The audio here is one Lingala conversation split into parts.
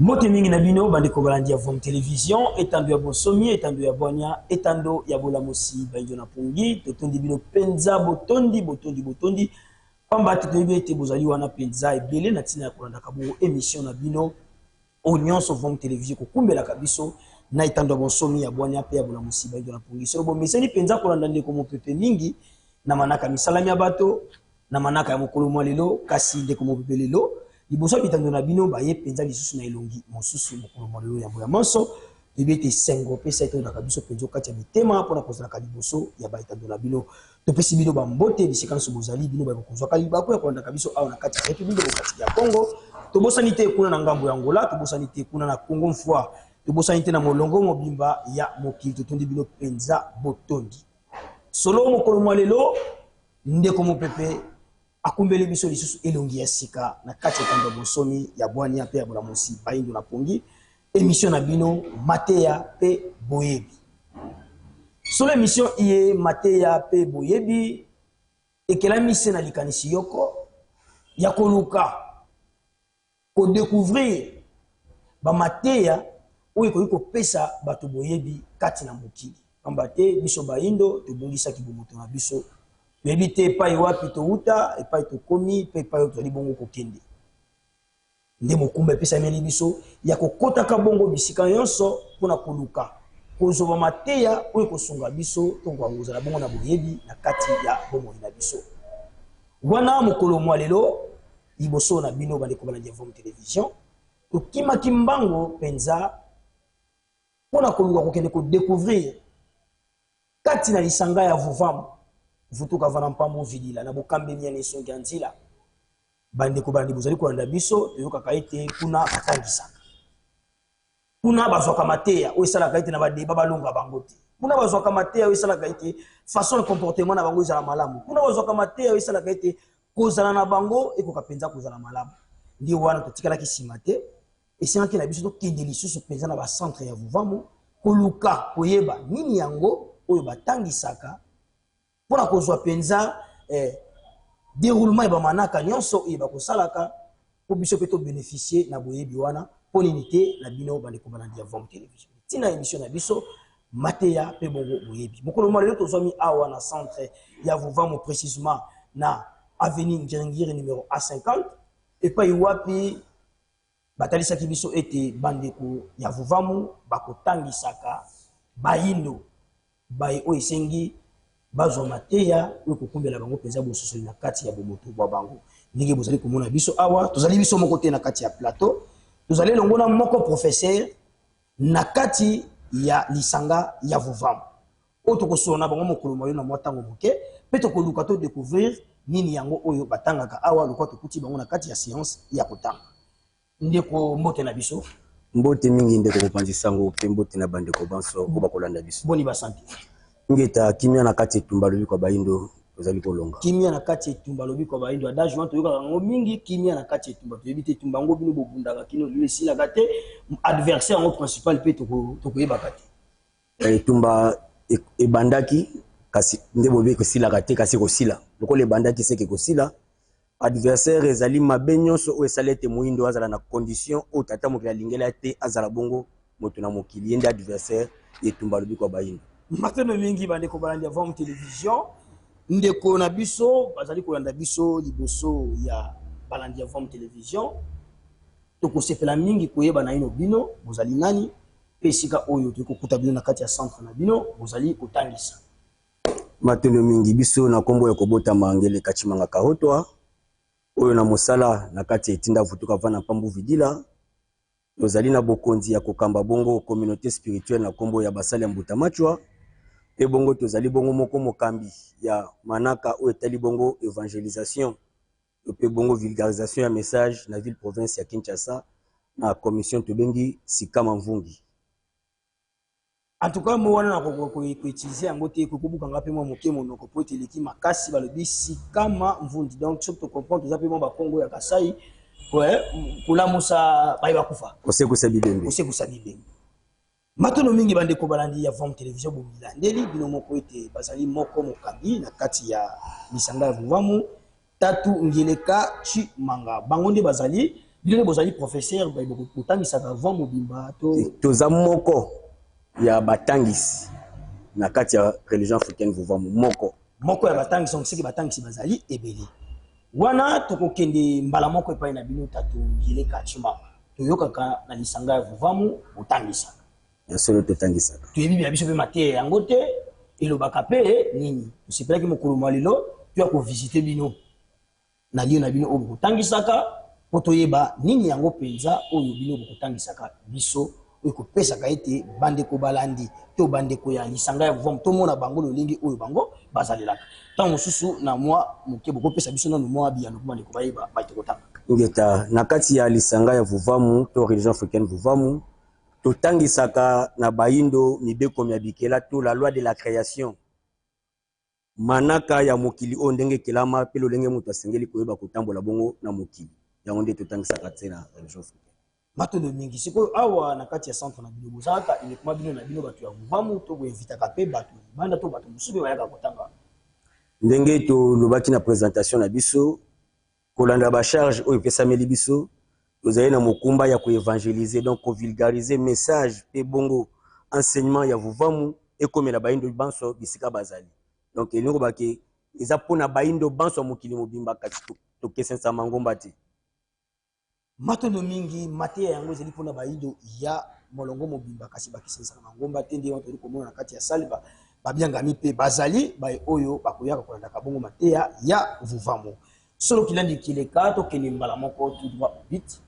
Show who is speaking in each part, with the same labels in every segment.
Speaker 1: Mbote mingi na bino bandeko balandi ya Vom Television, etando ya bonsomi, etando ya bwanya, etando ya bolamusi bayindo na pongi. Totondi bino penza botondi, botondi, botondi. Pamba te toyebi ete bozali wana penza ebele na ntina ya kolandaka bongo emission na bino oyo nyonso Vom Television ekokumbelaka biso na etando ya bonsomi, ya bwanya mpe ya bolamusi bayindo na pongi. Solo bomeseni penza kolanda ndeko mopepe mingi na manaka misalami ya bato na manaka ya mokolo mwa lelo, kasi ndeko mopepe lelo liboso ya bitando na bino baye mpenza lisusu na elongi mosusu mokolo mwa lelo. Yambo ya manso, toyebi ete esengo mpe esai etondaka biso mpenza okati ya mitema mpo na kozalaka liboso ya baetando na bino. Topesi bino bambote bisika nyonso bozali, bino baye bokozwaka libaku ya kolandaka biso awa na kati ya Republique Democratique ya Congo. Tobosani te kuna na ngambo ya Angola, tobosani te kuna na Congo Mfua, tobosani te na molongo mobimba ya mokili. Totondi bino mpenza botondi. Solo mokolo mwa lelo, ndeko mopepe akumbeli biso lisusu elongi ya sika na kati ya etando ya bonsomi, ya bwania mpe ya bolamusi bayindo na pongi, emission na bino mateya mpe boyebi. Solo emission iye mateya mpe boyebi ekelami se na likanisi yoko ya koluka ko decouvrir ba mateya oyo ekoki kopesa bato boyebi kati na mokili. Pamba te biso bayindo tobungisaki bomoto na biso, toyebi te epai wapi towuta, epai tokomi mpe epai oyo tozali bongo kokende. Nde mokumba epesameli biso ya kokotaka bongo bisika nyonso mpo na koluka kozwa ba mateya oyo ekosunga biso tokoka kozala bongo na boyebi na kati ya bomoi na biso. Wana mokolo mwa lelo Liboso na bino bandeko balandi ya Vom Television, tokimaki mbango mpenza mpo na koluka kokende ko decouvrir kati na lisanga ya Vuvamu, Vutuka Vana Mpambu Vidila, na bokambemi ya Nesongi ya Nzila. Bandeko balandi bozali kolanda biso, toyokaka ete kuna batangisaka. Kuna bazwaka mateya oyo esalaka ete na ba debat balonga bango te. Kuna bazwaka mateya oyo esalaka ete façon ya comportement na bango ezala malamu. Kuna bazwaka mateya oyo esalaka ete kozala na bango ekoka mpenza kozala malamu. Nde wana totikalaki nsima te, esengaki na biso tokende lisusu mpenza na ba centre ya Vuvamu koluka koyeba nini yango oyo batangisaka mpo na kozwa mpenza eh, deroulement ya bamanaka nyonso oyo bakosalaka mpo biso mpe tobeneficie na boyebi wana. Mpo nini te na bino bandeko balandi ya Vom Television? Ntina ya emission na biso mateya mpe bongo boyebi. Mokolo mwa lelo tozwami awa na centre ya Vuvamu, précisement na avenue Ngiringiri numero A50, epai wapi batalisaki biso ete bandeko ya Vuvamu bakotangisaka bayindo baye oyo esengi bazwa mateya oyo ekokumbela bango mpenza bososoli na kati ya bomoto bwa bango. Ndenge bozali komona biso awa, tozali biso moko te na kati ya plateau, tozali elongo na moko professeur na kati ya lisanga ya Vuvamu oyo tokosolola na bango mokolo mwa lelo na mwa ntango moke, mpe tokoluka to decouvrir nini yango oyo batangaka awa lokola tokuti bango na kati ya seance ya kotanga. Ndeko, mbote na biso.
Speaker 2: Mbote mingi ndeko mopanzi sango pe mbote na bandeko banso oyo bakolanda biso.
Speaker 1: Boni ba sante?
Speaker 2: Ingeta, kimia na kati etumba lobiko ya bayindo tozali kolonga.
Speaker 1: Kimia na kati etumba lobiko ya bayindo, adage wana toyokaka yango mingi, kimia na kati etumba, toyebi te etumba yango bino bobundaka kino lelo esilaka te, adversaire yango principal pe tokoyebaka te.
Speaker 2: Etumba ebandaki kasi nde boyebi ekosilaka te, kasi ekosila lokola ebandaki seke ekosila. Adversaire ezali mabe nyonso oyo esali ete moyindo azala na condition oyo tata mokili alingela te azala bongo moto na mokili, ye nde adversaire ya etumba lobiko ya bayindo.
Speaker 1: Matondo mingi bandeko balandi ya Vom Television. Ndeko na biso bazali kolanda biso liboso ya balandi ya Vom Television, tokosepela mingi koyeba naino bino bozali nani mpe esika oyo tokoki kokuta bino na kati ya centre na bino bozali kotangisa.
Speaker 2: Matondo mingi biso na kombo ya kobotama Ngeleka Tshimanga Kahotwa, oyo na mosala na kati ya etinda Vutuka Vana Mpambu Vidila, tozali na bokonzi ya kokamba bongo communaute spirituelle na kombo ya basali ya Mbuta Machwa, mpe bongo tozali bongo moko mokambi ya manaka oyo etali bongo evangelisation mpe bongo vulgarisation ya message na ville province ya Kinshasa na commission tobengi Sikama Mvungi.
Speaker 1: En tout cas mot wana nakokoka ko utiliser yango te, ekoki kobuka nga pe mwa moke monoko po ete eleki makasi, balobi sikama mvundi, donc soki to comprendre toza pe mwa ba kongo ya Kasai, kolamusa baye bakufa,
Speaker 2: Kosekusa bibembe.
Speaker 1: Kosekusa bibembe. Matondo mingi bandeko balandi ya Vom Television, bomilandeli bino moko ete bazali moko mokambi na kati ya lisanga ya Vuvamu, Tatu Ngeleka Tshimanga. Bango nde bazali Bino nde bozali professeur botangisaka vent mobimba to?
Speaker 2: Toza moko ya batangisi na kati ya religion africaine Vuvamu, moko.
Speaker 1: Moko ya batangisi, donc soki batangisi bazali ebele wana, tokokende mbala moko epai na bino. Tatu Ngeleka Tshimanga, toyokaka na lisanga ya Vuvamu botangisaka.
Speaker 2: Ya solo, totangisaka.
Speaker 1: Toyebi bya biso mpe mateya yango te, elobaka mpe nini. Tosepelaki mokolo mwa lelo toya kovisite bino na lieu na bino oyo bokotangisaka, mpo toyeba nini yango mpenza oyo bino bokotangisaka biso, oyo ekopesaka ete bandeko balandi to bandeko ya lisanga ya Vuvamu tomona bango lolenge oyo bango bazalelaka. Ntango mosusu na mwa moke bokopesa biso nanu mwa biyano mpo bandeko bayeba baye tokotanga.
Speaker 2: Ngeta, na kati ya lisanga ya Vuvamu to religion africaine Vuvamu, totangisaka na bayindo mibeko mya bikela to la loi de la création, manaka ya mokili oyo ndenge ekelama mpe lolenge moto asengeli koyeba kotambola bongo na mokili. Yango nde totangisaka te na religion africaine.
Speaker 1: Matondo mingi. Sikoyo awa na kati ya centre na bino, bozalaka uniquement bino na bino bato ya Vuvamu to boinvitaka mpe bato libanda to bato mosusu mpe bayaka kotanga?
Speaker 2: Ndenge tolobaki na présentation na biso, kolanda bacharge oyo epesameli biso, tozali na mokumba ya koevangeliser, donc kovulgariser message mpe bongo enseignement ya Vuvamu ekomela bayindo banso bisika bazali. Donc elingi kobake eza mpona bayindo banso ya mokili mobimba, kasi tokesenisa mangomba te.
Speaker 1: Matondo mingi. Mateya yango ezali mpona bayindo ya molongo mobimba, kasi bakesenisaka mangomba te. Nde wana tozali komona na kati ya salle babiangami mpe bazali baye oyo bakoyaka kolandaka bongo mateya ya Vuvamu. Solo kilandi kileka, tokende mbala moko tout droit au but.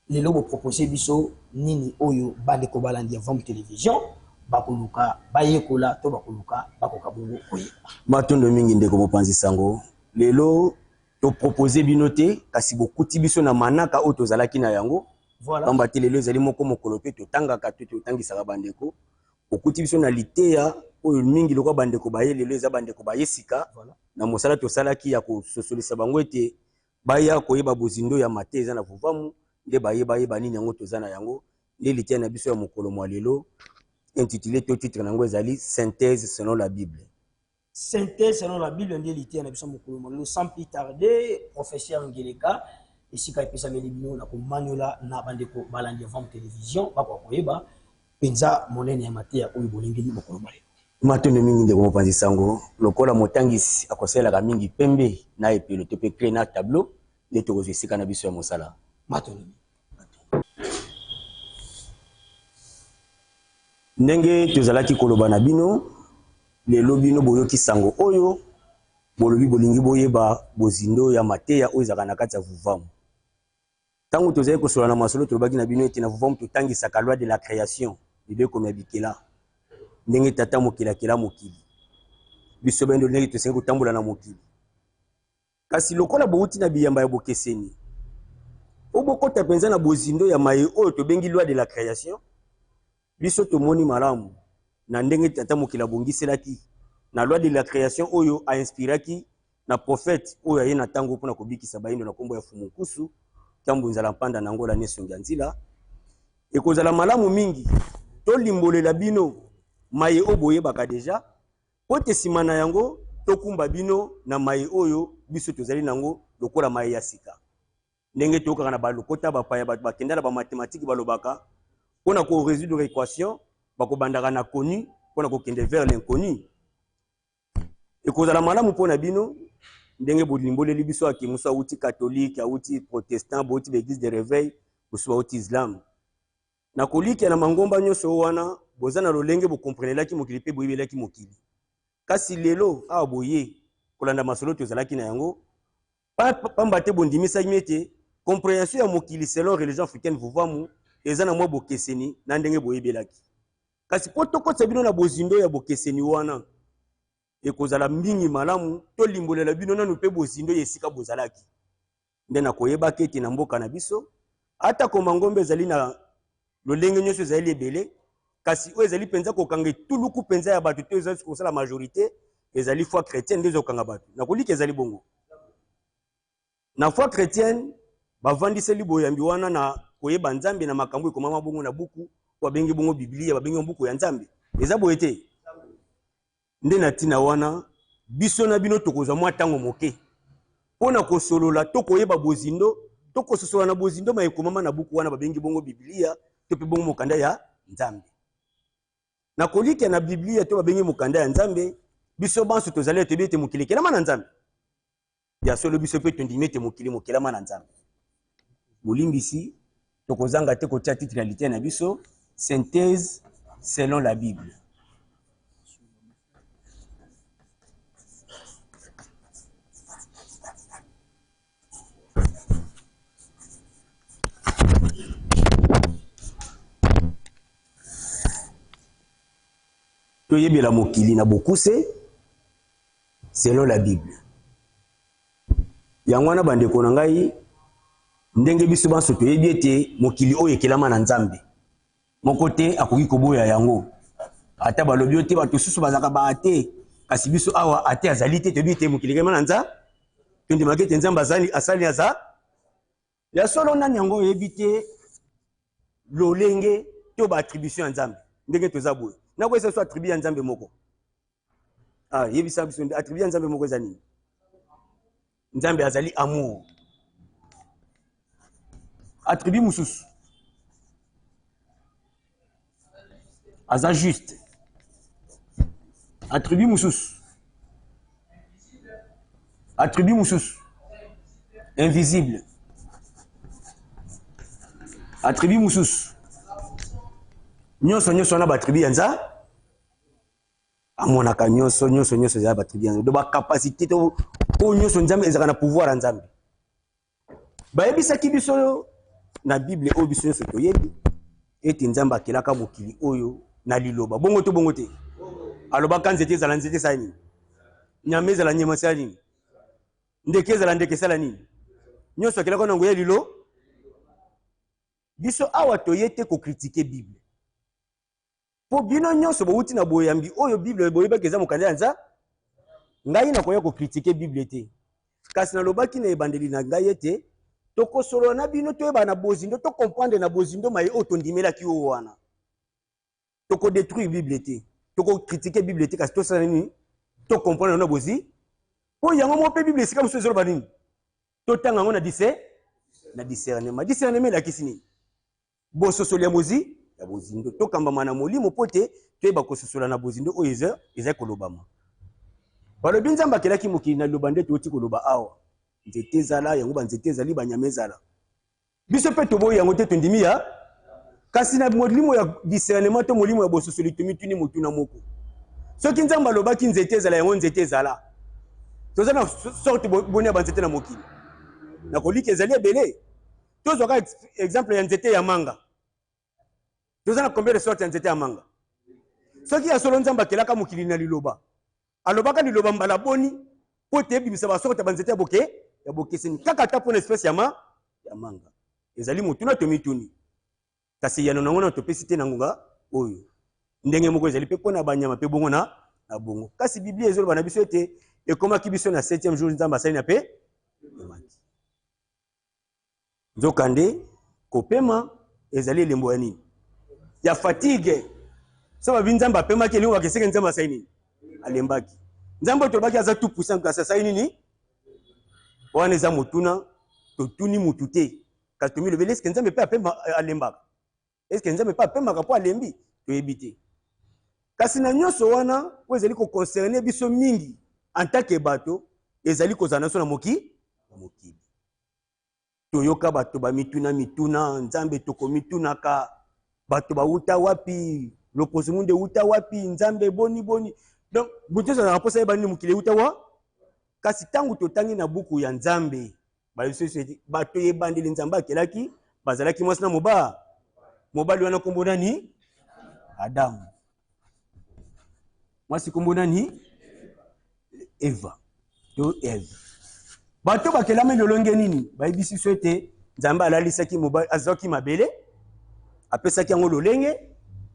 Speaker 1: Lelo bopropose biso nini oyo bandeko balandi ya Vuvamu Télévision bakoluka bayekola to bakoluka bakoka bongo koyeba?
Speaker 2: Matondo mingi, ndeko mopanzi sango. Lelo topropose bino te, kasi bokuti biso na manaka oyo tozalaki na yango. Pamba te lelo ezali moko mokolo mpe totangaka to totangisaka bandeko. Okuti biso na liteya oyo mingi lokola bandeko baye lelo eza bandeko baye sika. Na mosala tosalaki ya kososolisa bango ete baya koyeba bozindo ya mateya eza na Vuvamu, nde baye bayeba nini yango toza na yango. Nde liteya na biso ya mokolo mwa lelo, intitulé to titre na yango ezali "Synthèse selon la Bible".
Speaker 1: "Synthèse selon la Bible" nde liteya na biso mokolo mwa lelo. Sans plus tarder, professeur Ngeleka, esika epesameli bino na komanyola na bandeko balandi ya Vuvamu Télévision bakoka koyeba mpenza monene ya mateya oyo bolengeli mokolo mwa lelo.
Speaker 2: Matondo mingi, ndeko mopanzi sango. Lokola motangisi akosalelaka mingi pembe na epelo to mpe craie na tableau, nde tokozwa esika na biso ya mosala.
Speaker 1: Matondo mingi.
Speaker 2: Ndenge tozalaki koloba na bino, lelo bino boyoki sango oyo, bolobi bolingi boyeba bozindo ya mateya oyo ezalaka na kati ya Vuvamu. Ntango tozali kosolola na masolo, tolobaki na bino ete na Vuvamu totangisaka loi de la création, mibeko ya bikela, ndenge tata mokili akela mokili, biso bendo ndenge tosengi kotambola na mokili. Kasi lokola bowuti na biyamba ya bokeseni, po bokota mpenza na bozindo ya maye oyo tobengi loi de la création, biso tomoni malamu na ndenge tata mokili abongiselaki na loi de la création oyo ainspiraki na prophète oyo aye na ntango mpona kobikisa bayindo na nkombo ya Fumu Nkusu Ntambu Nzala Mpanda na Angola Nesongi ya Nzila. Ekozala malamu mingi tolimbolela bino maye oyo boyebaka deja, po te nsima na yango tokumba bino na maye oyo biso tozali nango lokola maye ya sika. Ndenge toyokaka na balokota bapaya, bato bakenda na bamathématique balobaka mpona korésoudre équation, bakobandaka na connu mpona kokende vers l'inconnu. Ekozala malamu mpona bino ndenge bolimboleli biso ake mosu awuti catholique, awuti protestant, bouti baeglise de réveil, mosusu bauti islam. Na kolikia na mangomba nyonso wana, boza na lolenge bokomprenelaki mokili mpe boyebelaki mokili. Kasi lelo awa boye kolanda masolo tozalaki na yango, pamba te bondimisaki ete compréhension ya mokili selon religion africaine Vuvamu eza na mwa bokeseni na ndenge boyebelaki. Kasi mpo tokotisa bino na bozindo ya bokeseni wana, ekozala mingi malamu tolimbolela bino nanu mpe bozindo ya esika bozalaki. Nde nakoyebaka ete na mboka na biso, atako mangomba ezali na lolenge nyonso, ezali ebele, kasi oyo ezali mpenza kokanga etuluku mpenza ya bato to ezali kosala majorité ezali foi chrétienne. Nde ezokanga bato na kolika ezali bongo na foi chrétienne. Bavandiseli boyambi wana na koyeba Nzambe na makambo ekomama bongo na buku oyo babengi bongo Biblia, babengi buku ya Nzambe. Eza boye te? Nde na ntina wana biso na bino tokozwa mwa ntango moke mpo na kosolola to koyeba bozindo. Tokososola na bozindo maye ekomama na buku wana babengi bongo Biblia to mpe bongo mokanda ya Nzambe. Na kolikia na Biblia to babengi mokanda ya Nzambe, biso banso tozali toyebi ete mokili ekelama na Nzambe. Ya solo biso mpe tondimi ete mokili mokelama na Nzambe. Bolimbisi, tokozanga te kotia titre ya liteya na biso, Synthèse selon la Bible. Toyebela mokili na bokuse selon la Bible. Yango wana bandeko na ngai, ndenge biso banso toyebi ete mokili oyo ekelama na Nzambe, moko te akoki koboya yango. Ata balobi yo te, bato mosusu bazalaka ba ate, kasi biso awa ate azali te, toyebi ete mokili ekelama na Nzambe. Tondimaka ete Nzambe azali, asali aza ya solo. Nani yango oyebi te lolenge to ba attribution ya Nzambe? Ndenge toza boye, nakoyesa biso attribut ya Nzambe moko. Ah, yebisa biso attribut ya Nzambe moko eza nini? Nzambe azali amour. Attribut mosusu, aza juste. Attribut mosusu, attribut mosusu, invisible. Attribut mosusu, nyonso nyonso wana baattribut ya Nzambe. Amonaka nyonso nyonso nyonso, ezala batribu ya Nzambe, do bacapacité to oyo nyonso Nzambe ezalaka na pouvoir ya Nzambe. Bayebisaki biso na Bible oyo biso nyonso toyebi ete Nzambe akelaka mokili oyo na liloba. Bongo to bongo te? Alobaka nzete ezala, nzete esala nini? Nyama ezala, nyama esala nini? Ndeke ezala, ndeke esala nini? Nyonso akelaka na nguya lilo. Biso awa toye te kokritike Bible, mpo bino nyonso bowuti na boyambi oyo Bible boyebaki eza mokanda ya Nzambe. Ngai nakoya kokritike Bible te, kasi nalobaki na ebandeli na ngai ete tokosolola na bino, toyeba na bozindo, tocomprendre na bozindo maye oyo tondimelaki oyo wana. Tokodetruire Bible te, tokokritike Bible te, kasi tosala nini? Tocomprendre na bozi, mpo yango moko mpe Bible esika mosusu ezoloba nini? Totanga yango na dise na discernement. Discernement elakisi nini? Bososoli ya bozi ya bozindo. Tokambama na Molimo mpo te toyeba kososola na bozindo oyo eza ezali kolobama. Balobi Nzambe akelaki mokili na liloba, nde touti koloba awa. Nzete ezala, yango banzete ezali, banyama ezala. Biso mpe toboyi yango te, tondimi ya kasi na molimo ya discernement to molimo ya bososoli tomituni motuna moko. Soki Nzambe alobaki nzete ezala, yango nzete ezala. Toza na sorte boni ya banzete na mokili? Na kolika ezali ebele. Tozwaka exemple ya nzete ya manga. Toza na combien de sorte ya nzete ya manga? Soki ya solo Nzambe akelaka mokili na liloba, alobaka liloba mbala boni mpo ete ebimisa basorte ya banzete ya boke ya bokeseni kaka ata mpo na espèce ya ma ya manga? Ezali motuna tomituni, kasi eyano na yango nano topesi te na ngonga oyo. Ndenge moko ezali mpe mpo na banyama mpe bongo na na bongo. Kasi Biblia ezoloba na biso ete ekomaki biso na 7e jour, Nzambe asali na mpe emaki. Nzokande, kopema ezali elembo ya nini? Ya fatigue. So babi Nzambe apemaki, elingo bakeseke Nzambe asali nini? Alembaki. Nzambe oyo tolobaki aza tout puissant, kasi asali nini? Wana eza motuna totuni mutu te, kasi tomilobeli, eske Nzambe mpe apema, alembaka? Eske Nzambe mpe apemaka mpo alembi? Toyebi te. Kasi na nyonso wana oyo ezali koconcerne biso mingi en tant que bato, ezali kozala na biso na moki na mokili. Toyoka bato bamituna mituna, Nzambe tokomitunaka, bato bawuta wapi, loposo munde ewuta wapi, Nzambe boni boni. Donc moto nyonso azalaka mposa yeba nini mokili ewuta wa. Kasi ntango totangi na buku ya Nzambe, bayebisi biso ete bato ebandeli Nzambe akelaki bazalaki mwasi na mobali. Mobali wana nkombo nani? Adamu. Mwasi nkombo nani? Eva to Eve. Bato bakelami lolenge nini? Bayebisi biso ete Nzambe alalisaki mobali, azwaki mabele, apesaki yango lolenge,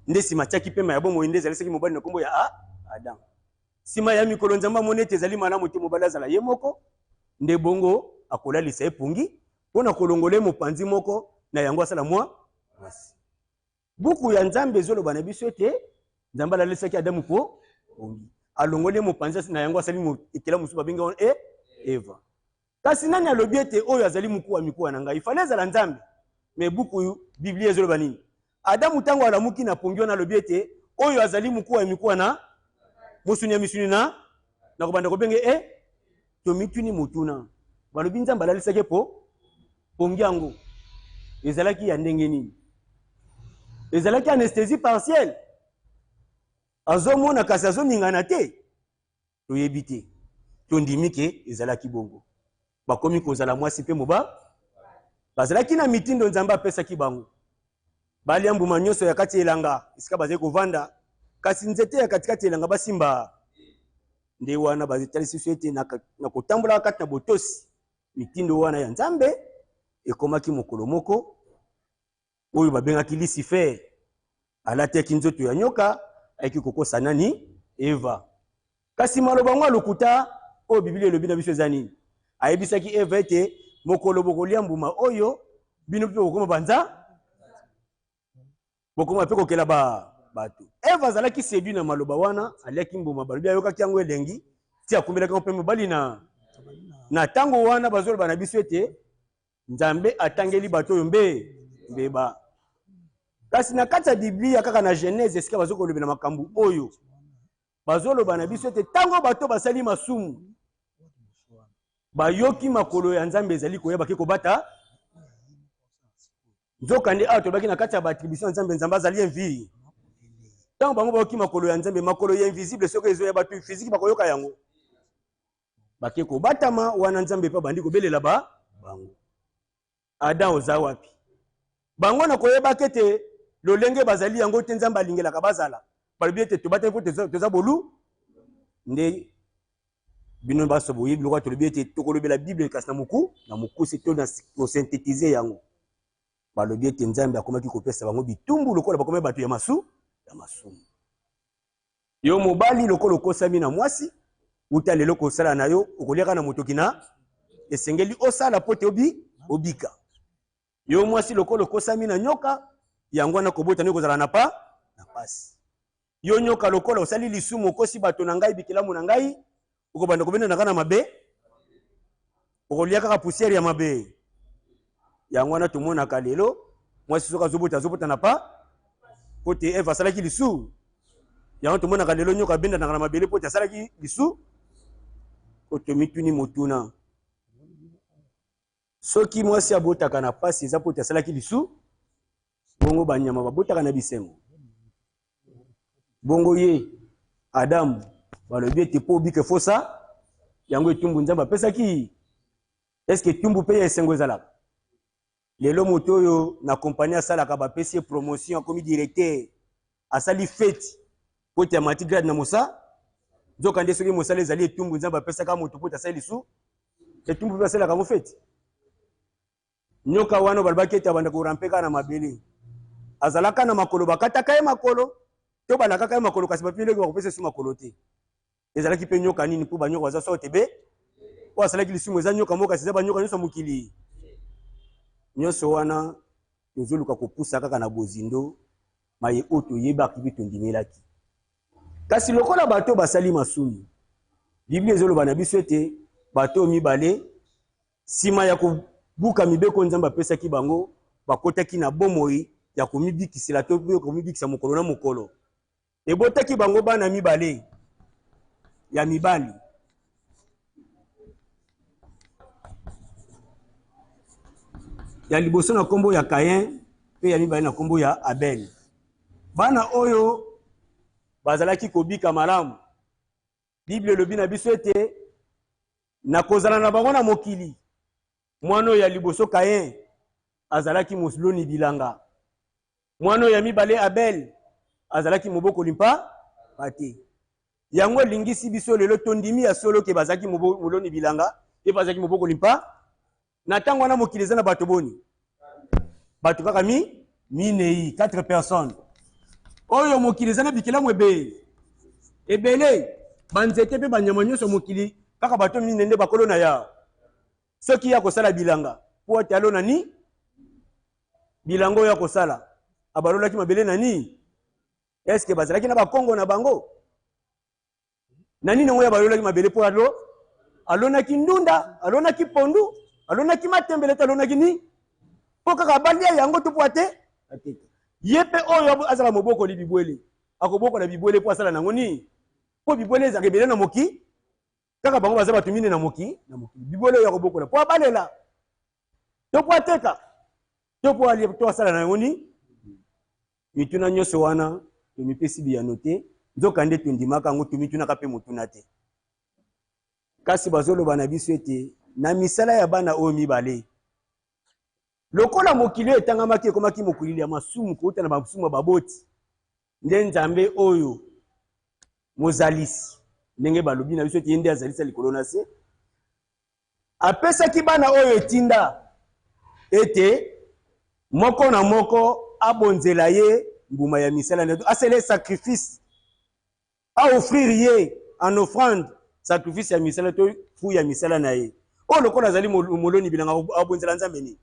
Speaker 2: nde nsima atiaki pema ya bomoi, nde ezalisaki mobali na nkombo ya Adam. Nsima ya mikolo Nzambe amoni ete ezali malamu te mobali azala ye moko, nde bongo akolalisa ye pongi mpo na kolongola ye mopanzi moko na yango asala mwa mwasi. Buku ya Nzambe ezoloba na biso ete Nzambe alalisaki Adamu po pongi, alongoli ye mopanzi na yango asali ekela mosusu babengi yango e Eva. Kasi nani alobi ete oyo azali mokuwa mikuwa na ngai? Fale ezala Nzambe. Me buku Biblia ezoloba nini? Adamu ntango alamuki na pongi wana alobi ete oyo azali mokuwa ya mikuwa na mosuni ya misuni na nakobanda kobenge e tomituni motuna. Balobi Nzambe alalisaki po pongi yango ezalaki ya ndenge nini? Ezalaki anesthésie partielle. Azomona kasi azoningana te. Toyebi te. Tondimi ke ezalaki bongo. Bakomi kozala mwasi mpe moba. Bazalaki na mitindo Nzambe apesaki bango. Balia mbuma nyonso ya kati elanga esika bazali kovanda, kasi nzete ya katikati elanga basimba. Nde wana batalisi biso ete na kotambolaka kati na botosi mitindo wana ya Nzambe, ekomaki mokolo moko oyo babengaki Lucifer alataki nzoto ya nyoka, ayaki kokosa nani? Eva. Kasi maloba yango ya lokuta oyo Biblia elobi na biso eza nini? Ayebisaki Eva ete mokolo bokolia mbuma oyo, bino mpe bokoma banza, bokoma mpe kokela ba bato. Eva azalaki seduit na maloba wana, aliaki mbuma, balobi ayokaki yango elengi, ti akumbelaki yango mpe mobali na na ntango wana bazoloba na biso ete Nzambe atangeli bato oyo mbe mbeba. Kasi na kati ya Biblia kaka na Genèse esika bazo kolobela makambo oyo, bazoloba na biso ete ntango bato basali masumu, bayoki makolo ya Nzambe ezali koya, bake kobata. Nzokande awa tolobaki na kati ya baattribution ya Nzambe, Nzambe azali invi. Ntango bango bayoki makolo ya Nzambe, makolo ya invisible soki ezoya, bato physique bakoyoka yango. Bake kobatama wana Nzambe mpe abandi kobelela ba bango, Adam oza wapi? Bango na koyebaka ete lolenge bazali yango te Nzambe alingelaka bazala, balobi ete tobatami mpo toza bolu. Nde bino baso boyebi lokola tolobi ete tokolobela Bible kasi na moku na mokuse to na kosynthétiser yango. Balobi ete Nzambe akomaki kopesa bango bitumbu lokola bakomaki bato ya masu ya masumu. Yo mobali lokola okosami na mwasi, uta lelo kosala na yo okoliaka na motoki na esengeli osala po te obi obika. Yo mwasi lokola okosami na nyoka, yango wana kobota nde kozala na pa na pasi. Yo nyoka lokola osali lisumu, okosi bato na ngai, bikelamu na ngai, okobanda kobenda na mabe, okolia kaka poussière ya mabe. Yango wana tomonaka lelo mwasi soki azobota, azobota na pa po te Eve asalaki lisumu. Yango tomonaka lelo nyoka abendanaka na mabele po te asalaki lisu. Po tomituni motuna, soki mwasi abotaka na pasi eza po te asalaki lisu, bongo banyama babotaka na bisengo? Bongo ye Adamu balobi ete po obika efosa yango etumbu Nzambe apesaki. Eske etumbu mpe ya esengo ezalaka? Lelo moto oyo na kompani asalaka bapesi ye promotion, akomi directeur, asali feti po ete amati grade na mosa. Nzoka nde soki mosala ezali etumbu Nzambe apesaka moto po ete asali lisu, etumbu mpe asalaka yango feti. Nyoka wana balobaki ete abanda korampe kaka na mabele, azalaka na makolo, bakataka ye makolo to balakaka ye makolo, kasi bapimeli bakopesa ye su makolo te. Ezalaki mpe nyoka nini? Mpo banyoka baza sorte be oyo asalaki lisumu eza nyoka moko, kasi eza banyoka nyonso ya mokili nyonso. Wana tozoluka kopusa kaka na bozindo maye oyo toyebaki mpe tondimelaki. Kasi lokola bato basali masumu, Biblia ezoloba na biso ete bato oyo mibale, nsima ya kobuka mibeko Nzambe apesaki bango, bakotaki na bomoi ya komibikisela to komibikisa mokolo na mokolo. Ebotaki bango bana mibale ya mibali. Ya liboso na nkombo ya Caïn mpe ya mibale na nkombo ya Abel. Bana oyo bazalaki kobika malamu. Biblia elobi na biso ete na kozala na bango na mokili, mwana oyo ya liboso Caïn azalaki moloni bilanga. Mwana oyo ya mibale Abel azalaki mobokoli mpa mpate. Yango elingisi biso lelo tondimi ya solo ke bazalaki moloni bilanga mpe bazalaki mobokoli mpa. Na ntango wana mokili eza na bato boni? Bato kaka mi minei, 4 personnes. Oyo mokili eza na bikelamu ebele ebele, banzete mpe banyama nyonso mokili, kaka bato minei nde bakolo na ya. Soki ya kosala bilanga po ete alona ni bilanga oyo akosala, abalolaki mabele na nini? Eske bazalaki na bakongo na bango na nini yango ya balolaki mabele po alo? Alonaki ndunda, alonaki pondu, alonaki matembele to alonaki nini? Mpo kaka balia yango to mpo ate ateka. Ye mpe oyo azala mobokoli bibwele, akobokola bibwele mpo asala nango nini? Mpo bibwele ezalaka ebele na moki, kaka bango baza bato mine na moki, na mokili. Bibwele oyo akobokola mpo abalela to mpo ateka to mpo alia to asala na yango nini? Mituna nyonso wana tomipesi biyano te, nzokande tondimaka yango, tomitunaka mpe motuna te. Kasi bazoloba na biso ete na misala ya bana oyo mibale, lokola mokili oyo etangamaki ekomaki mokili ya masumu kouta na masumu ya baboti, nde Nzambe oyo Mozalisi, ndenge balobi na biso ete ye nde azalisa likolo na se, apesaki bana oyo etinda ete moko na moko abonzela ye mbuma ya misala na ye, asala ye sacrifice, a offrir ye en offrande sacrifice ya misala to fruit ya misala na ye. Oyo lokola azali moloni bilanga abonzela Nzambe nini?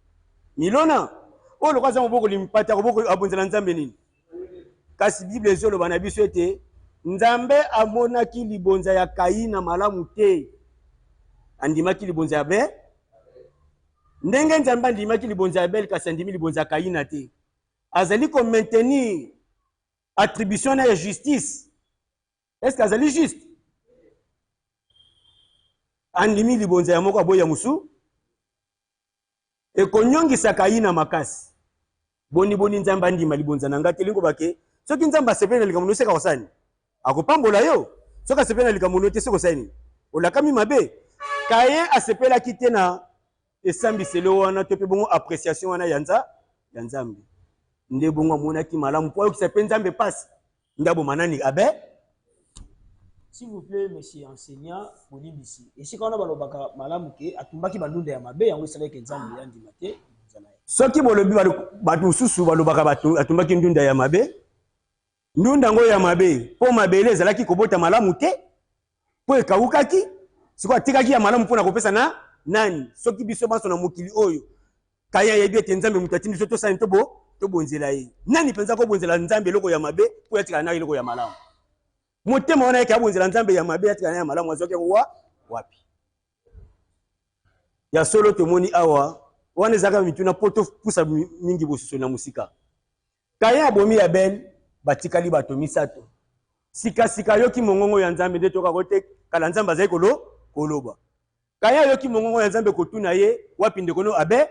Speaker 2: Milona. Oyo lokola aza mobokoli mpate abonzela Nzambe nini? Kasi Biblia ezoloba na biso ete Nzambe amonaki libonza ya Kaina malamu te, andimaki libonza ya Abel. Ndenge Nzambe andimaki libonza ya Abel, kasi andimi libonza ya Kaina te. Azali ko maintenir attribution na ya justice. Est-ce que azali juste? Andimi libonza ya moko, aboyi ya mosusu. Ekonyongisa Kaina makasi. Boni boni Nzambe andima libonza na ngai te? Elingi koloba ke soki Nzambe asepeli na likambo na yo, seke akosala nini? Akopambola yo. Soki asepeli na likambo na yo te, seke osali nini? Olakami mabe. Caïn asepelaki te na esambiselo wana to mpe bongo appreciation wana ya nza ya Nzambe. Nde bongo amonaki malamu mpo ayokisa mpe Nzambe mpasi, nde aboma nani? Abel.
Speaker 1: S'il vous plait monsieur enseignant, bolimbisi esika wana balobaka malamu ke atumbaki bandunda ya mabe, yango esalaki ke Nzambe andima te libonza na ye.
Speaker 2: Soki bolobi bato mosusu balobaka bato atumbaki ndunda ya mabe, ndunda yango ya mabe mpo mabele ezalaki kobota malamu te, mpo ekawukaki, sikoyo atikaki ya malamu mpo na kopesa na nani? Soki biso banso na mokili oyo Kaye ayebi ete Nzambe moto atindi biso tosala nini? Tobo tobonzela ye. Nani mpenza akobonzela Nzambe eloko ya mabe mpo atikala na eloko ya malamu? Motema wana yeke abonzela Nzambe ya mabe atikala na ya malamu, azwaki yango wa wapi? Ya solo tomoni awa wana ezalaka mituna mpo topusa mingi bososoli na mosika. Kaye abomi Abel, batikali bato misato. Sikasika ayoki mongongo ya Nzambe, nde tokako te kala Nzambe azali kolo koloba. Kaye ayoki mongongo ya Nzambe kotuna ye, wapi ndeko no Abel?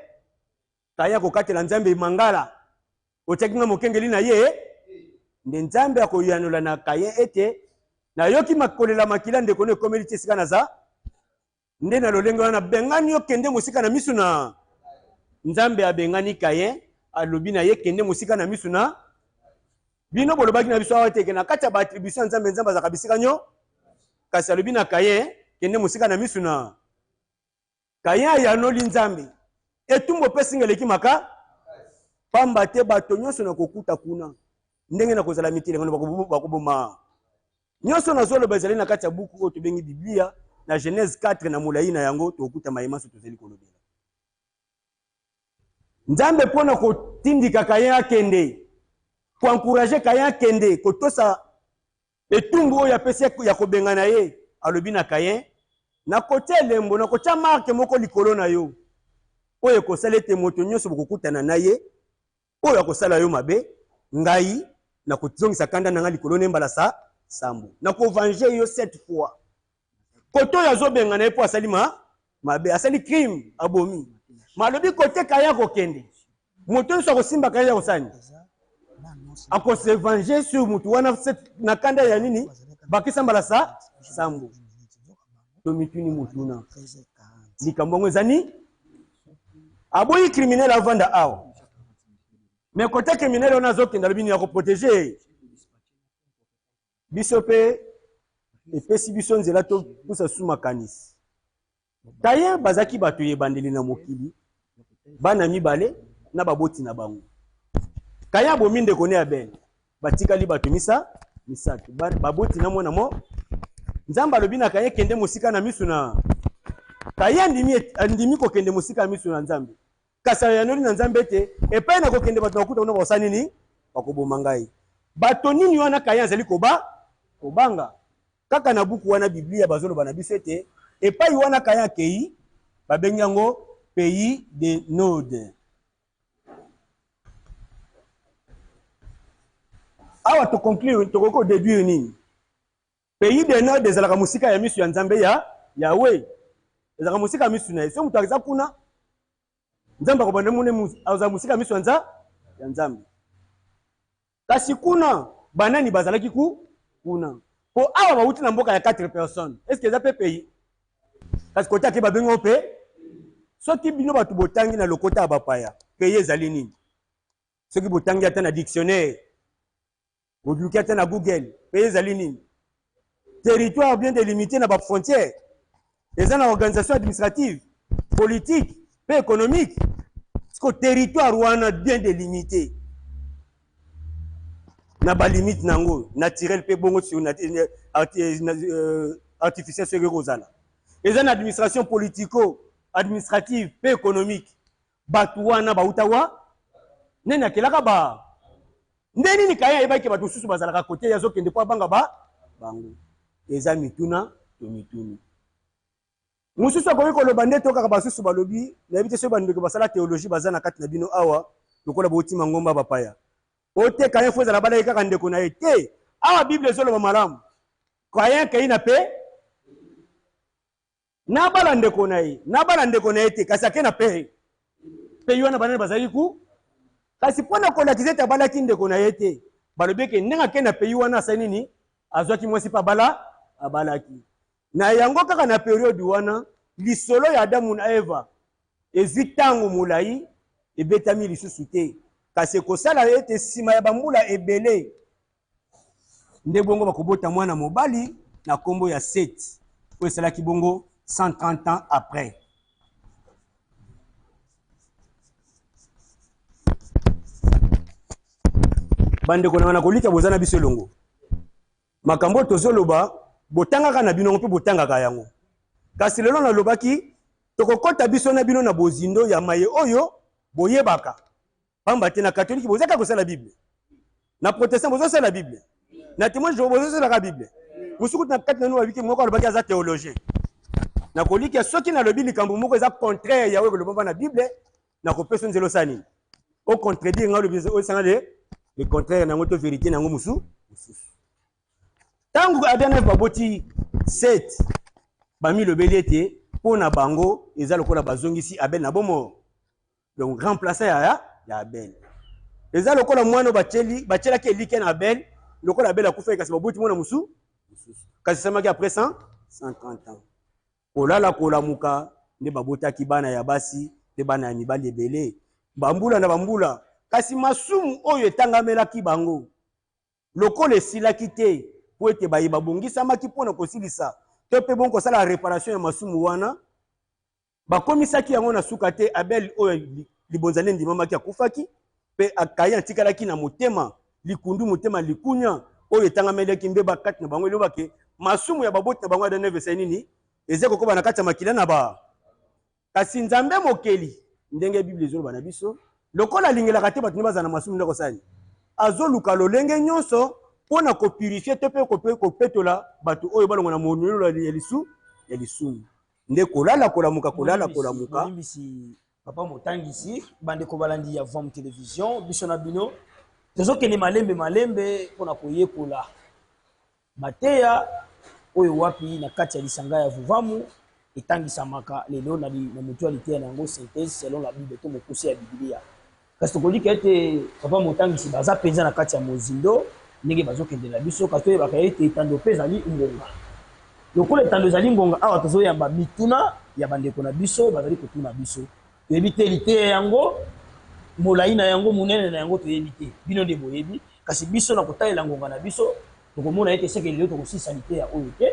Speaker 2: Kaye akokatela Nzambe mangala, otiaki nga mokengeli na ye? Nde Nzambe akoyanola na Kaye ete, nayoki kolela makila ndeko no ekomeli ti esika naza. Nde na lolenge wana nabengani yo, kende mosika na miso na Nzambe. Abengani Kayen, alobi na ye, kende mosika na miso na bino. Bolobaki na biso awa te ke na kati ya baattribution ya Nzambe, Nzambe azalaka bisika nyo, kasi alobi na Kayen, kende mosika na miso na Kayen. Ayanoli Nzambe, etumbu opesi nga eleki maka, pamba te bato nyonso nakokuta kuna ndenge nakozala mitelengano bakoboma Nyonso nazoloba ezali na kati ya buku oyo tobengi Biblia, na Genèse 4 na molai na yango tokokuta maye manso tozali kolobela. Nzambe mpo na kotindika Caïn akende, koencourager Caïn akende kotosa etumbu oyo apesi ya kobengana ye, alobi na Caïn, nakotia elembo, nakotia marke moko likolo na yo, oyo ekosala ete moto nyonso bokokutana na ye Oyo akosala yo mabe, ngai nakozongisa kanda na ngai likolo ne mbala sa sambo. Nako venger yo sept fois. Kote oyo azobengana ye mpo asali ma mabe, asali crime, abomi. Malobi kote Kaye akokende, moto nyonso akosimba Kaye akosala nini? Akose venger sur moto wana na kanda ya nini? Bakisa mbala sa sambo. Tomituni motuna, likambo yango eza nini? Aboyi criminel avanda awa, mais kote criminel wana azokende, alobi nini? Akoprotege biso mpe epesi biso nzela topusa su makanisi. Kaye bazalaki bato ya ebandeli na mokili, bana mibale na baboti na bango. Kaye abomi ndeko ne Abel, batikali bato misa misato, baboti na mwana mo. Nzambe alobi na Kaye, kende mosika na miso na Kaye. Andimi, andimi kokende mosika ya miso na Nzambe, kasi ayanoli na Nzambe ete epai na kokende bato bakuta kuna bakosala nini? Bakoboma ngai. Bato nini wana Kaye azali koba kobanga? Kaka na buku wana Biblia bazoloba na biso ete Epai wana Caïn akei, babengi yango pays de Nod. Awa to conclure, tokoki ko deduire nini? Pays de Nod ezalaka mosika ya miso ya Nzambe ya Yahweh. Ezalaka mosika ya miso na ye. Soki moto aza kuna, Nzambe akobanda mone azala mosika ya miso ya nza ya Nzambe. Kasi kuna banani bazalaki ku kuna? Po awa bawuti na mboka ya 4 personnes. Est-ce que eza pe pays? Kasi kote ake babengi yango pe soki bino bato botangi na lokota ya bapaya, pays ezali nini? Soki botangi ata na dictionnaire, boluki ata na Google, pays ezali nini? Territoire bien delimité na ba frontières, eza na organisation administrative, politique pe économique. Siko territoire wana bien delimité na ba limite na yango naturel pe bongo sur artificiel soki ekozala eza na administration politico administrative pe économique. Bato wana bauta wa nani akelaka ba nde nini Kayen ayebaki ke bato mosusu bazalaka kote ye azokende mpo abanga ba bango? Eza mituna tomituni. Mosusu akoki koloba nde to kaka basusu balobi, nayebi te soki bandeko basala theologie baza na kati na bino awa, lokola bouti mangomba bapaya. O te Kayen fo ezala abalaki kaka ndeko na ye te. Awa Bible ezoloba malamu. Kayen akei na pe Nabala ndeko na ye, nabala ndeko na ye te, kasi ake na pe pays wana banani bazalaki ku. Kasi mpo na kolakisa ete abalaki ndeko na ye te, balobi eke ndenge ake na pays wana asali nini? Azwaki mwasi mpe abala, abalaki. Na yango kaka na periode wana, lisolo ya Adamu na Eva ezwi ntango molai ebetami lisusu te, kasi ekosala ete nsima ya bambula ebele, Nde bongo bakobota mwana mobali na kombo ya Seth, oyo esalaki bongo 130 ans après. Bandeko na nga na kolika boza na biso elongo. Makambo oyo tozoloba botangaka na bino yango mpe botangaka yango. Kasi lelo nalobaki tokokota biso na bino na bozindo ya maye oyo boyebaka. Pamba te na katolike boza kaka kosala Bible. Na protestant bozo sala Bible. Na témoin de Jéhovah bozo sala Bible. Musuku kutu na kati na no babiki moko alobaki aza théologien. Na kolikia soki nalobi likambo moko eza contraire ya oyo kolobama na Bible, nakopesa nzela osala nini? O contredire nga olobi osanga le le contraire na yango to verite na yango mosusu. Ntango Adam na Eve baboti Seth, bamilobeli ete mpo na bango eza lokola bazongisi Abel na bomoi. Donc remplaçant ya ya Abel. Eza lokola mwana batieli batielaki elikya na Abel, lokola Abel akufaki kasi baboti mwana mosusu mosusu. Kasi esalamaki après 100 130 ans. Kolala kolamuka nde babotaki bana ya basi mpe bana ya mibali ebele, bambula na bambula. Kasi masumu oyo etangamelaki bango lokola esilaki te, mpo ete baye babongisamaki mpo na kosilisa to mpe bongo kosala reparation ya masumu wana, Bakomisaki yango na suka te. Abel, oyo libonza nde endimamaki, akufaki, mpe Kain atikalaki na motema likundu, motema likunya, oyo etangamelaki mbeba kati na bango. Eloba ke masumu ya baboti na bango Adam na Eve esali nini? Eza kokoba na kati ya makila na ba. Kasi Nzambe Mokeli, ndenge Biblia ezoloba na biso, lokola alingelaka te bato nde bazala na masumu, nde akosala nini? Azoluka lolenge nyonso mpo na kopurifie to mpe kopetola bato oyo balongwa na monyololo ya lisu ya lisumu. Nde kolala kolamuka kolala kolamuka.
Speaker 1: Bolimbisi papa motangisi, bandeko balandi ya Vom Television, biso na bino tozokende malembe malembe mpo na koyekola mateya oyo wapi na kati ya lisanga ya Vuvamu etangisamaka lelo na, na moto ya liteya na yango synthèse selon la Bible to mokuse ya Biblia. Kasi tokolika ete papa motangisi baza mpenza na kati ya mozindo ndenge bazokende na biso, kasi toyebaka ete etando mpe ezali ngonga. Lokola etando ezali ngonga, awa tozoyamba mituna ya bandeko na biso bazali kotuna biso. Toyebi te liteya yango, molai na yango, monene na yango toyebi te. Bino nde boyebi. Kasi biso na kotalela ngonga na biso, tokomona ete seke lelo tokosilisa liteya oyo te.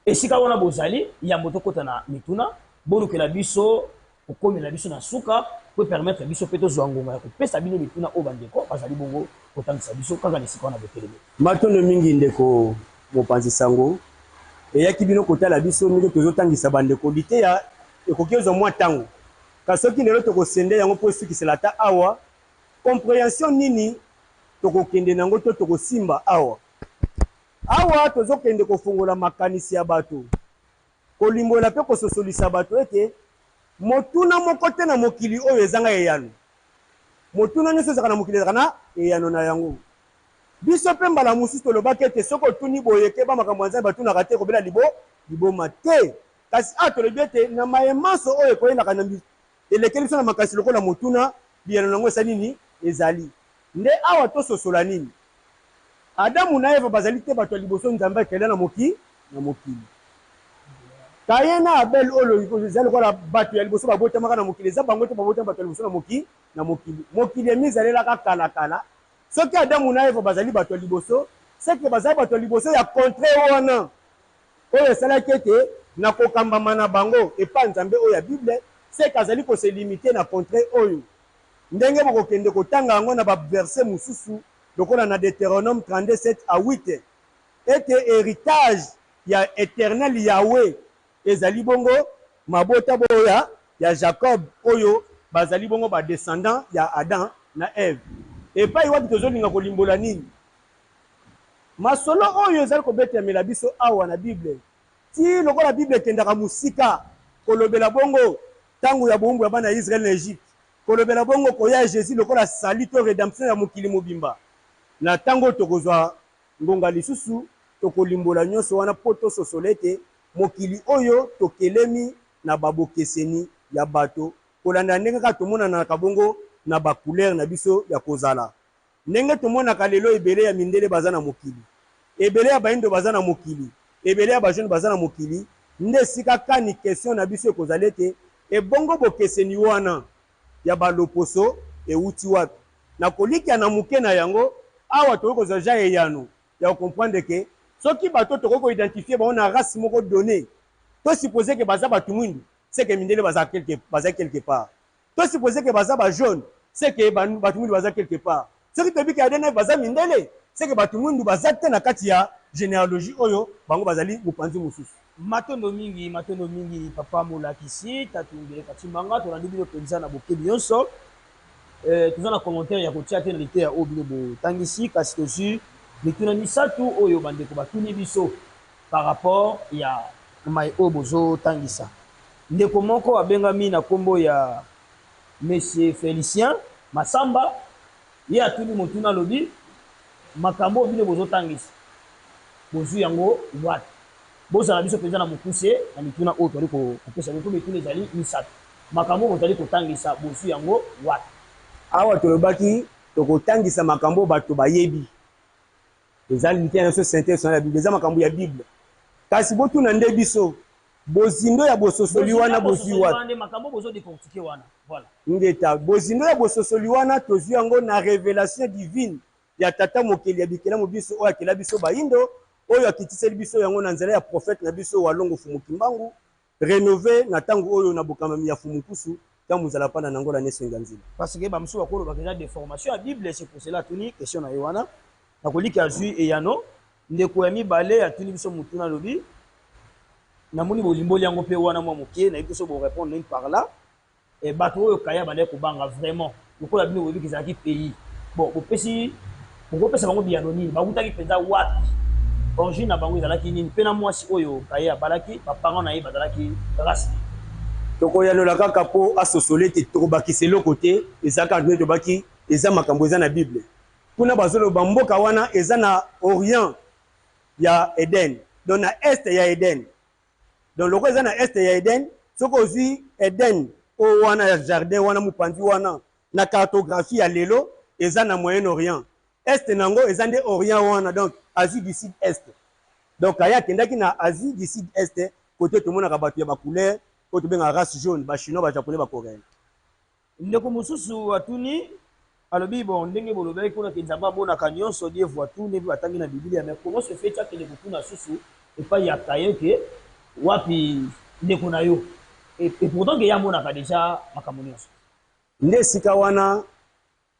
Speaker 1: Esika wana bozali, yambo tokota na mituna, bolukela biso kokomela biso na suka po e permettre biso pe tozua ngonga ya kopesa bino mituna oyo bandeko bazali bongo kotangisa biso kaka na esika wana botelemi.
Speaker 2: Matondo mingi ndeko mopanzi sango, eyaki bino kotala biso ndenge tozotangisa bandeko liteya ekoki ozwa mwa tango, kasi soki lelo tokosende yango po esukisela ata awa, comprehension nini tokokende nango to tokosimba awa? Awa tozokende kofongola makanisi ya bato. Kolimbola mpe kososolisa bato ete motuna moko te na mokili oyo ezanga eyano. Motuna nyonso ezalaka na mokili ezalaka na eyano na yango. Biso mpe mbala mosusu tolobaki ete soki otuni boye, keba makambo ya Nzambe batunaka te, kobela libo, liboma te. Kasi awa tolobi ete na maye manso oyo ekoyelaka na elekeli biso na makanisi lokola motuna, biyano na yango esali nini? Ezali. Nde awa tososola nini? Adamu na Eva bazali te bato ya liboso Nzambe akela na moki na mokili. Caïn na Abel oyo ezali lokola bato ya liboso babotamaka na mokili, eza bango te babotama bato ya liboso na moki na mokili. Mokili emizalelaka kala kala. Soki Adamu na Eva bazali bato ya liboso, c'est que bazali bato ya liboso ya contree wana oyo esalaki ete na kokambama na bango epa Nzambe oyo ya Bible, c'est que azali ko se limiter na contree oyo. Ndenge bokokende kotanga yango na ba versets mosusu lokola na Deuteronome 32, 7 à 8, ete heritage ya Eternel Yahweh ezali bongo mabota boyo ya ya Jacob oyo bazali bongo ba descendants ya Adam na Eve. Epai wapi tozolinga kolimbola nini? Masolo oyo ezali kobetamela biso awa na Bible, tii lokola Bible ekendaka mosika kolobela bongo tango ya bowumbu ya bana ya Israël na Egypte, kolobela bongo koya ya Jesus lokola salut to redemption ya mokili mobimba. Na tango oyo tokozwa ngonga lisusu, tokolimbola nyonso wana mpo tososola ete mokili oyo tokelemi na ba bokeseni ya bato kolanda ndenge kaka tomonanaka bongo na ba couleurs na biso ya kozala. Ndenge tomonaka lelo ebele ya mindele baza na mokili, ebele ya bayindo baza na mokili, ebele ya ba jeunes baza na mokili, nde esika kani question na biso ekozala ete ebongo bokeseni wana ya ba loposo ewuti wapi? Na kolikia na moke na yango, awa tokoki kozwa dejà eyano ya ko comprendre que soki bato oyo tokoki ko identifier bango na race moko donnee, to supposer que baza batu mwindu, c'est que mindele baza quelque bazali quelque part. To supposer que baza ba jaune, c'est que batu mwindu baza quelque part. Soki toyebi que ADN baza mindele, c'est que batu mwindu baza te na kati ya genealogie oyo bango bazali mopanzi mosusu.
Speaker 1: Matondo mingi, matondo mingi papa molakisi Tatu Ngeleka Tshimanga, tolandi bino penza na bokebi yonso. Toza na commentaire ya kotia te na liteya oyo bino botangisi, kasi tozui mituna misatu oyo bandeko batuni biso par rapport ya maye oyo bozotangisa. Ndeko moko abengami na kombo ya Monsieur Felicien Massamba, ye atuni motuna alobi, makambo oyo bino bozotangisa bozui yango wapi? Bozala biso penza na mokuse na mituna oyo tozali kopesa bino, po mituna ezali misatu. Makambo oyo bozali kotangisa bozui yango wapi?
Speaker 2: Awa tolobaki tokotangisa makambo oyo bato bayebi. Eza liteya na biso synthèse na Bible, eza makambo ya Bible. Kasi botuna nde biso, bozindo ya bososoli wana bozui wapi?
Speaker 1: Makambo bozo decortiquer wana, voilà.
Speaker 2: Ingeta, bozindo ya bososoli wana tozui yango na revelation divine ya Tata Mokeli ya bikelamu binso oyo akela biso bayindo, oyo akitiseli biso yango na nzela ya prophète na biso Walongo Fumu Kimbangu, renove na tango oyo na bokambami ya Fumu Nkusu Ntango Muzala Panda na Ngola ne Senga Nzila.
Speaker 1: Parce que ba mosusu bakolobaka eza deformation ya Bible, c'est pour cela atuni question na ye wana. Nakoliki azui eyano. Ndeko ya mibale atuni biso motuna alobi, namoni bolimboli yango mpe wana mwa moke, nayebi te soki bo repondre nini par là. Eh, bato oyo Caïn abandaki kobanga vraiment, lokola bino boyebi ke ezalaki pays. Bon, bopesi, bokopesa bango biyano nini? Bawutaki mpenza wapi? Origine na bango ezalaki nini? Mpe na mwasi oyo Caïn abalaki, ba parents na ye bazalaki race nini?
Speaker 2: Tokoyanola kaka mpo asosola ete tokobakisa eloko te, eza kaka ndenge tobaki, eza makambo eza na Bible. Kuna bazoloba mboka wana eza na orient ya Eden, donc na est ya Eden. Donc lokola eza na est ya Eden, soki ozui Eden oyo wana ya jardin wana mopanzi wana na cartographie ya lelo eza na Moyen-Orient. Est na yango eza nde Orient wana, donc Asie du Sud Est. Donc Caïn akendaki na Asie du Sud Est, cote tomonaka batu ya ba couleur oyo tobengaka race jaune, ba chinois, ba japonais, ba coreens.
Speaker 1: Ndeko mosusu atuni, alobi, bon, ndenge bolobelaki kuna ke Nzambe amonaka nionso, Dieu voit tout, ndenge batangi na Bibilia, mais comment se fait-il akende kotuna susu epayi ya Caïn ke wapi ndeko na yo? Et pourtant ke ye amonaka dejà makambo nionso.
Speaker 2: Nde esika wana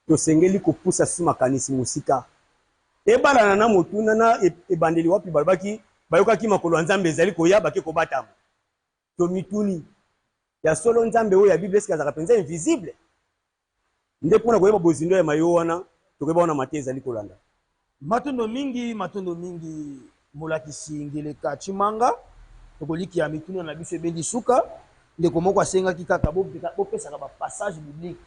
Speaker 2: tosengeli kopusa susu makanisi mosika. Ebalana na motuna na ebandeli wapi balobaki bayokaki makolo ya Nzambe ezali koya, bake kobatama. Tomituni, Ya solo Nzambe oyo ya Bible est-ce que azalaka penza invisible? Nde pona koyeba bozindo ya maye wana, tokoyeba wana mateya ezali kolanda.
Speaker 1: Matondo mingi, matondo mingi molakisi Ngeleka Tshimanga. Tokolikia mituna na biso ebendi suka. Ndeko moko asengaki kaka bopesaka ba passage biblique,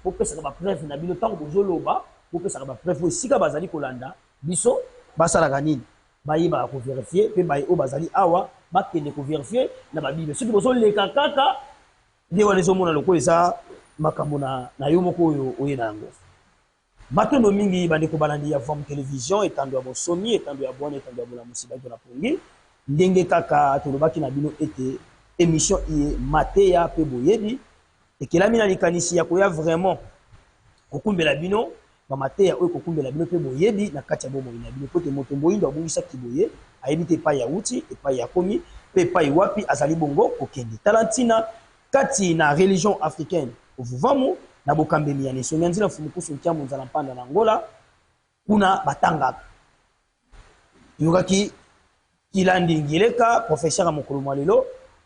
Speaker 1: bopesaka ba preuve na bino ntango bozoloba, bopesaka ba preuve oyo esika bazali kolanda biso basalaka nini, bayebaka ko verifier, mpe baye oyo bazali awa bakende ko verifier na ba bible. Soki bozoleka kaka nde wana ezomona lokola eza makambo na yo moko oyo oye na yango. Matondo mingi bandeko balandi ya Vom Television, etando ya bonsomi, etando ya bwanya, etando ya bolamusi baito na pongi. Ndenge kaka tolobaki na bino ete emission iye mateya pe boyebi ekelami na likanisi ya koya vraiment kokumbela bino ba mateya oyo ekokumbela bino pe boyebi na kati ya bomoi na bino, po ete moto moindo abungisaki boye, ayebi te epai awuti, epai akomi, pe epai wapi azali bongo kokende. Tala ntina Kati na religion africaine Vuvamu, na bokambemi ya Nesongia Nzila Mfumu Kusu Nkiamu Nzala Mpanda na Angola, kuna batangaka. Toyokaki Kilandi Ngieleka, professeur ya mokolo mwa lelo,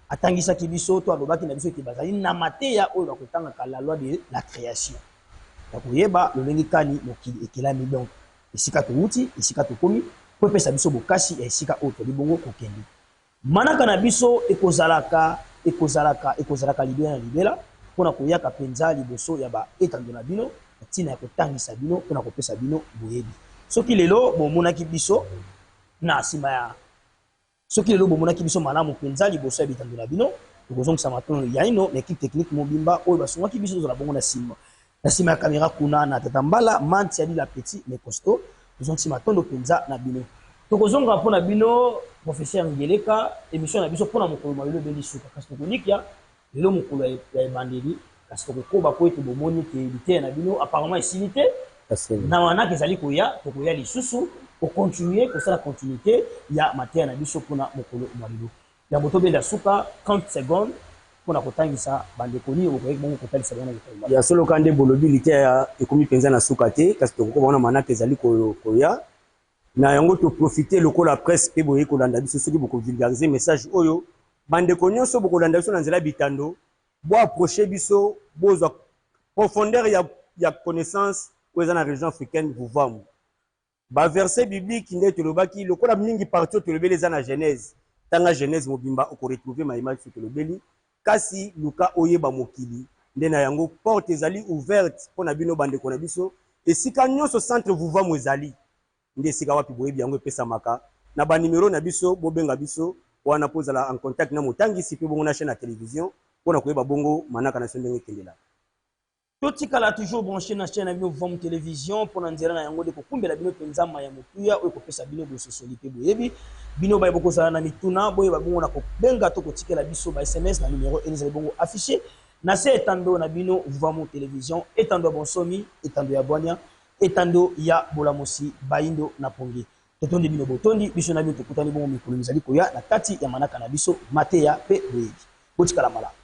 Speaker 1: atangisaki biso to alobaki na biso ete bazali na mateya oyo bakotangaka la loi de la creation, ya koyeba lolenge kani mokili ekelami, donc esika towuti, esika tokomi, mpo epesa biso bokasi ya esika oyo tozali bongo kokende. Manaka na biso ekozalaka, ekozalaka, ekozalaka libela na libela, mpo na koyaka mpenza liboso ya ba etando na bino, na ntina ya kotangisa bino, mpo na kopesa bino boyebi. Soki lelo bomonaki biso na nsima ya, soki lelo bomonaki biso malamu mpenza liboso ya bitando na bino, tokozongisa matondo yaino na equipe technique mobimba oyo basungaki biso tozala bongo na nsima. Na sima ya camera kuna na tata Mbala, Manti Adila petit mais costaud. Tozongisi matondo penza na bino. Tokozonga mpo na bino Professeur Ngeleka, emission na biso mpo na mokolo mwa lelo ebendi suka. Kasi tokolikia lelo mokolo ya ebandeli, kasi tokokoba mpo ete bomoni ete liteya na bino apparemment esili te. Na manaka ezali koya, tokoya lisusu ko continuer kosala continuite ya mateya na biso mpo na mokolo mwa lelo. Yambo tobenda suka, 30 secondes mpo na kotangisa bandeko nini bokoki bongo kotalisa bango na mokolo mwa.
Speaker 2: Ya solo kaka nde bolobi, liteya ekomi mpenza na suka te, kasi tokokoma wana manaka ezali koya. Na yango to profiter lokola presse mpe boyei kolanda biso, soki boko vulgariser message oyo, bandeko nionso bokolanda biso na nzela ya bitando, bo approcher biso, bozwa profondeur ya connaissance oyo eza na religion africaine Vuvamu. Ba versets bibliques nde tolobaki lokola mingi partie oyo tolobeli eza na Genèse. Tanga Genèse mobimba oko retrouver maye manso tolobeli. Kasi luka oyeba mokili nde na yango porte ezali ouverte mpo na bino ba ndeko na biso. Esika nionso centre Vuvamu ezali nde esika wapi boyebi yango epesamaka. Na ba numeros na biso bobenga biso wana mpo ozala en contact na motangisi mpe bongo na chaine ya television mpo na koyeba bongo manaka na biso ndenge ekendelaka.
Speaker 1: Totikala toujours branche na chaine na bino Vom Television mpo na nzela na yango nde kokumbela bino mpenza mai ya motuya oyo ekopesa bino bososoli mpe boyebi. Bino baye bokozala na mituna, boyeba bongo na kobenga to kotikela biso ba sms na numero eni ezali bongo affiche na se etando na bino Vuvamu Television, etando ya bonsomi, etando ya bwanya, etando ya bolamusi bayindo na pongi. Totondi bino botondi, biso na bino tokutani bongo mikolo mizali koya na kati ya manaka na biso mateya mpe boyebi. Botikala malamu.